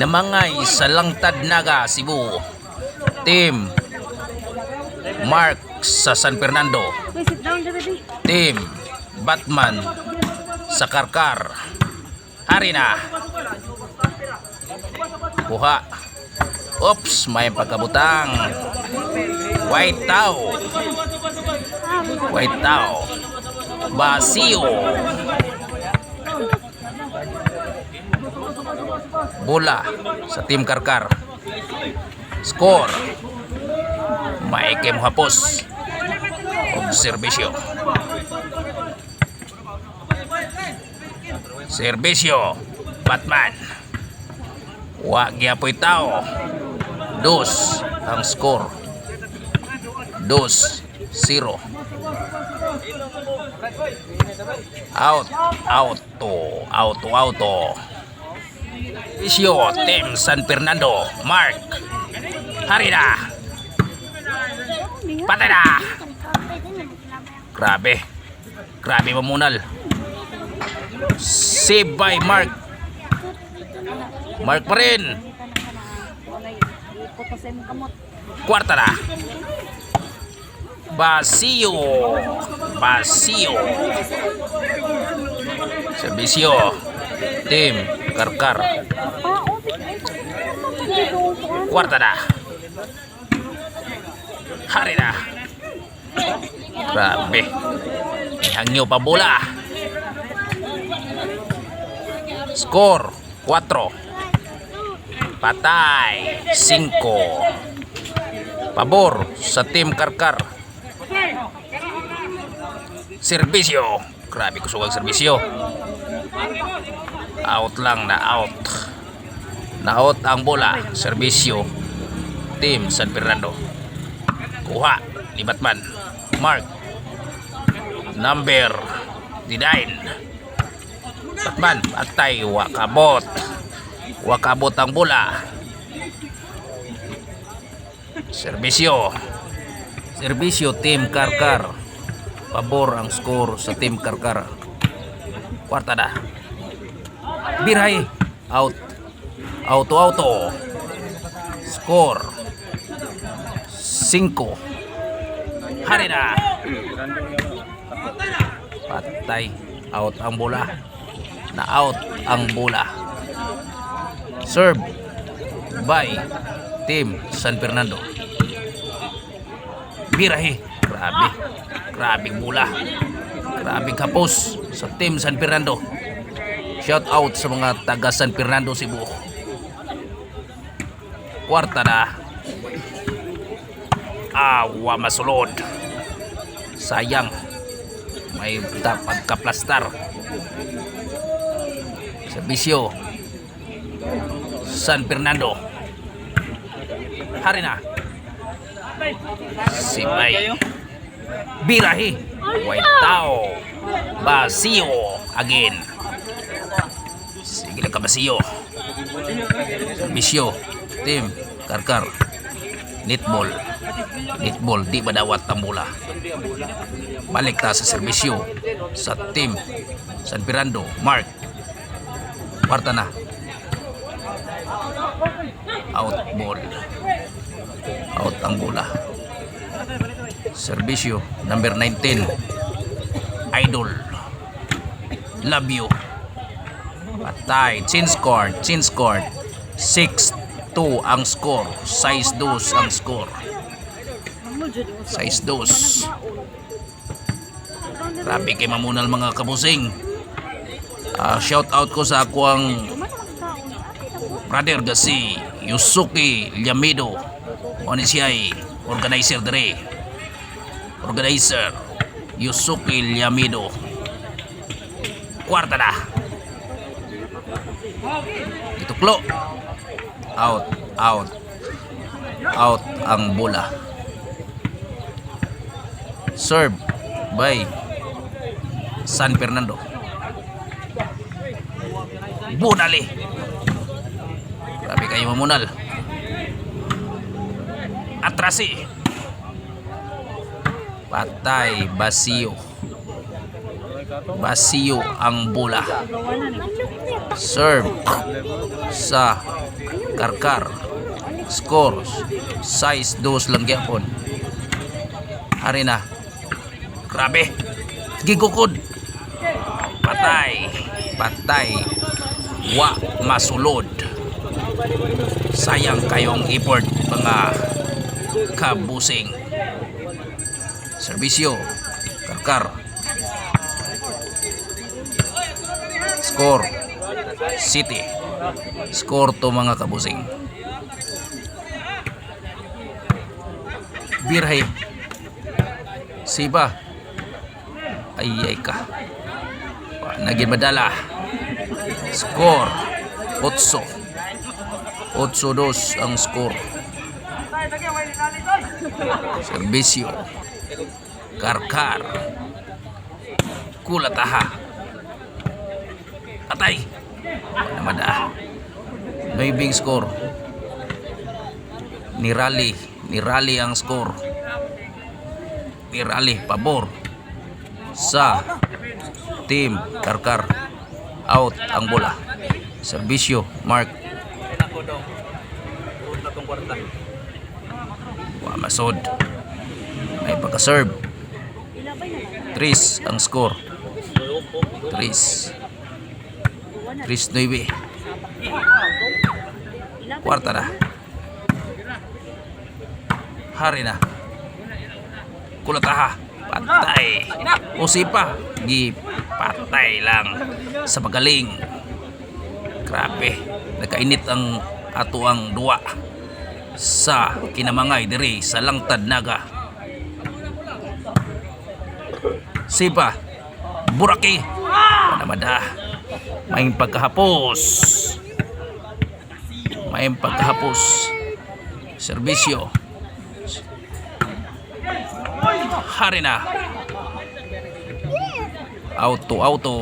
Namangay sa Langtad Naga, Cebu. Team Mark sa San Fernando. Wait, sit down, baby. Team Batman sa Karkar. Hari na. Kuha. Oops, may pagkabutang. White tao. White tao. Basio. Bola sa Team Karkar. Score. Maike Mohapos. Og serbisyo. Serbisyo. Batman. Wa gyapoy tao. Dos ang score. 2-0. Out. Auto. Auto. Auto. Serbisyo. Team San Fernando. Mark. Hari na. Patay na. Grabe. Grabe mamunal. Save by Mark. Mark pa rin. Ipot sa imong kamot. Kwarta na. Basio. Basio. Servisyo. Team Karkar. Ah, oh, ay, pa Kwarta na. Hari na. Grabe. Hangyo pa bola. Score 4. Patay 5. Pabor sa Team Karkar. Serbisyo. Grabe kusog ang serbisyo. Out lang na out. Na out ang bola. Serbisyo. Team San Fernando. Kuha ni Batman. Mark. Number 9. Batman. Atay. Wakabot. Wakabot ang bola. Serbisyo. Serbisyo Team Karkar. Pabor ang score sa Team Karkar. Kwarta na. Biray. Out. Auto auto. Score. 5. Hari na. Patay. Out ang bola. Na out ang bola. Serve by Team San Fernando. Birahe. Grabe. Grabe bola. Grabe kapos sa Team San Fernando. Shout out sa mga taga San Fernando, Cebu. Kwarta na. Awa masulod. Sayang. May pagkaplastar. Serbisyo. San Fernando. Hari na. Sipay. Birahi. White tao. Basio. Again. Sige lang ka, Basio. Serbisyo. Team Karkar. Netball. Netball. Di madawat ang bola. Balik ta sa serbisyo sa Team San Fernando. Mark. Kwarta na. Out ball. Out ang bola. Serbisyo number 19. Idol. Love you. Patay. Change score. Change score. 6-2 ang score. 6-2 ang score. 6-2. Grabe kay mamunal, mga kabusing. Ah, shout out ko sa akuang brother ga si Yusuke Llamido. Mo ni siya ay organizer dire. Organizer Yusuke Llamido. Kwarta na. Ituklo. Out, out. Out ang bola. Serve by San Fernando. Bunali. Grabe kayo mamunal. Atrasi. Patay, Basio. Basio ang bola. Serve sa Karkar. Scores. 6-2 lang gyapon. Hari na. Grabe. Gigukod. Patay. Patay. Wa masulod. Sayang kayong effort, mga kabusing. Serbisyo. Karkar. Score. City. Score to, mga kabusing. Birhay. Siba. Ay ay ka. Naging madala. Score. 8. 8-2 ang score. Serbisyo. Karkar. Kulataha. Atay. Wala naman ah. Noybing score. Nirali. Nirali ang score. Nirali. Pabor sa team Karkar. Out ang bola. Serbisyo. Mark. Wa masod. May pagka-serve. Tris ang score. Tris. 3-9. Kwarta na. Hari na. Kulataha. Patay. Usipa. Gi patay lang sa magaling. Grabe. Nakainit ang ato ang duwa sa kinamangay diri sa Langtad Naga. Sipa. Buraki. Panamada. May pagkahapos. May pagkahapos. Serbisyo. Hari na. Auto, auto.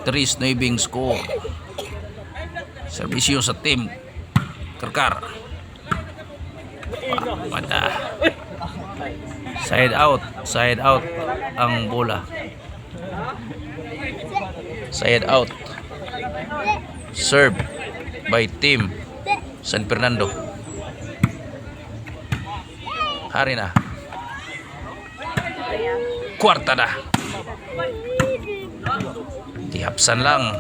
Tris nuebing score. Serbisyo sa team. Karkar. Pamada. Side out. Side out ang bola. Side out. Serve by team San Fernando. Hari na. Kwarta na. Dihapsan lang.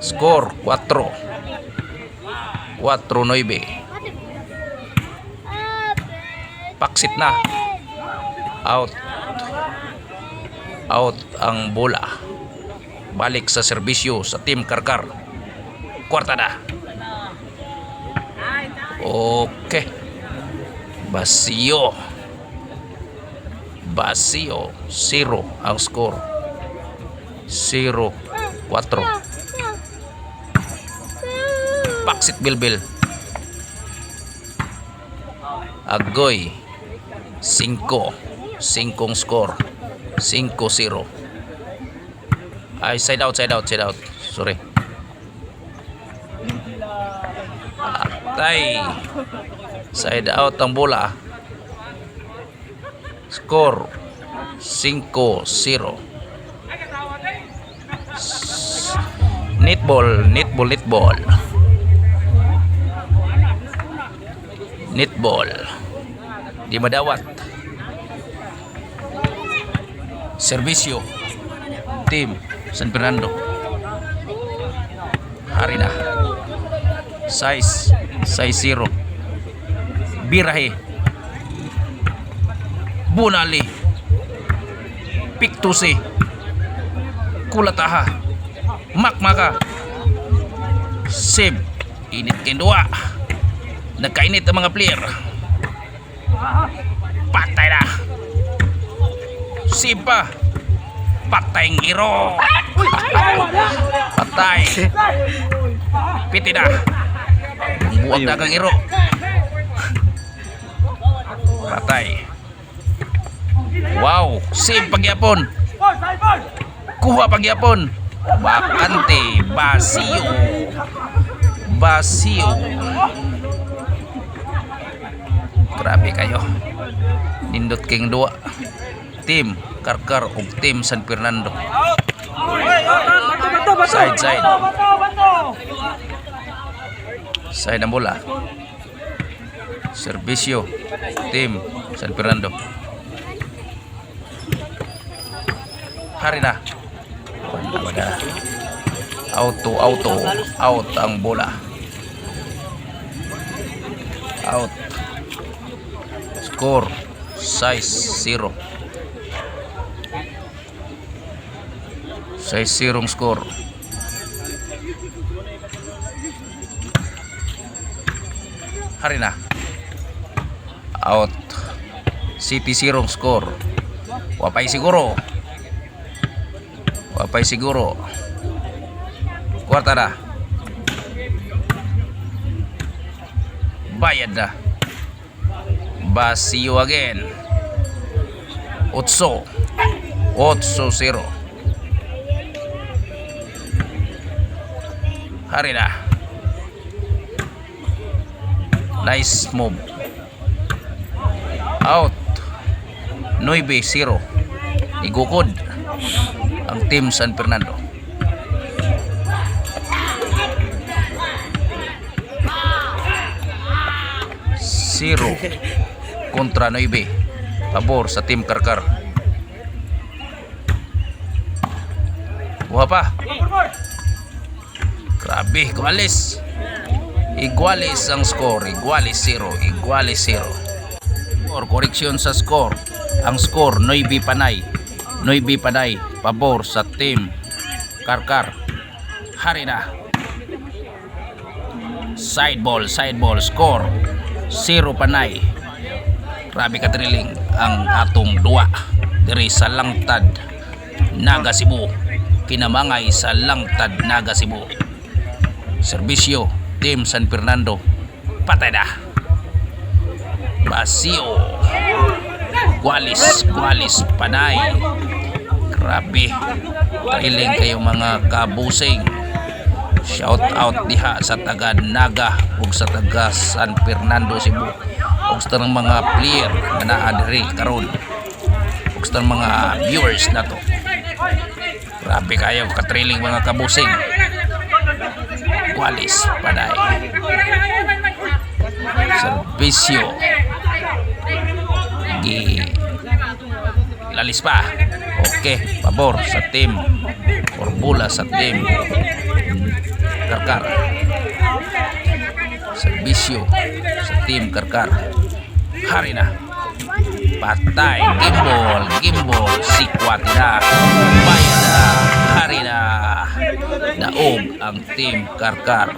Score 4. 4-9. Paksit na. Out. Out ang bola. Balik sa serbisyo sa team Karkar. Kwarta na. Okay. Basio. Basio. 0 ang score. 0-4. Paksit Bilbil. Agoy. 5. 5 score. 5-0. Ay, side out, side out, side out. Sorry. Atay. Side out ang bola. Score 5-0. Netball, netball, netball. Netball. Di madawat. Serbisyo. Team San Fernando. Hari na. Size. Size 0. Birahe. Bunali. Piktuse. Kulataha. Makmaka. Sib. Init kay duwa. Nagkainit ang mga player. Patay na. Sipa. Patay ng iro. Patay. Piti na. Buwag na kang iro. Patay. Wow, save pagyapon. Kuha pagyapon. Bakante, Basio. Basio. Grabe kayo. Nindot king duwa. Team Karkar ug Team San Fernando. Side, side. Side ang bola. Serbisyo. Team San Fernando. Hari na. Wala, wala. Auto, auto. Out ang bola. Out. Score. 6-0. 6-0 ang score. Hari na. Out. 7-0 ang score. Wapay siguro. Wapay siguro. Kwarta na. Bayad na. Basiyo again. 8. 8-0. Hari na. Nice move. Out. 9-0. Igukod ang Team San Fernando. 0 kontra 9. Pabor sa Team Karkar. Buha pa. Grabe, iguales. Iguales ang score. Iguales 0. Iguales 0. Score, correction sa score. Ang score, 9 panay. 9 panay. Pabor sa Team Karkar. Hari na. Side ball, side ball, score. 0 panay. Grabe ka thrilling ang atong duwa diri sa Langtad, Naga, Cebu. Kinamangay sa Langtad, Naga, Cebu. Serbisyo, Team San Fernando. Patay na. Basio. Gualis, Gualis, panay. Grabe. Thrilling kayo, mga kabusing. Shout out diha sa taga Naga ug sa taga San Fernando, Cebu. Ug sa tanang mga player nga naa diri karon. Ug sa tanang mga viewers nato. Grabe kayo ka-thrilling, mga kabusing. Gualis, panay. Serbisyo. Gi lalis pa. Okay, pabor sa team. Bola sa Team Karkar. Serbisyo sa Team Karkar. Hari na. Patay. Gimbal. Gimbal. Sikwati na. Bayad na. Hari na. Daog ang Team Karkar.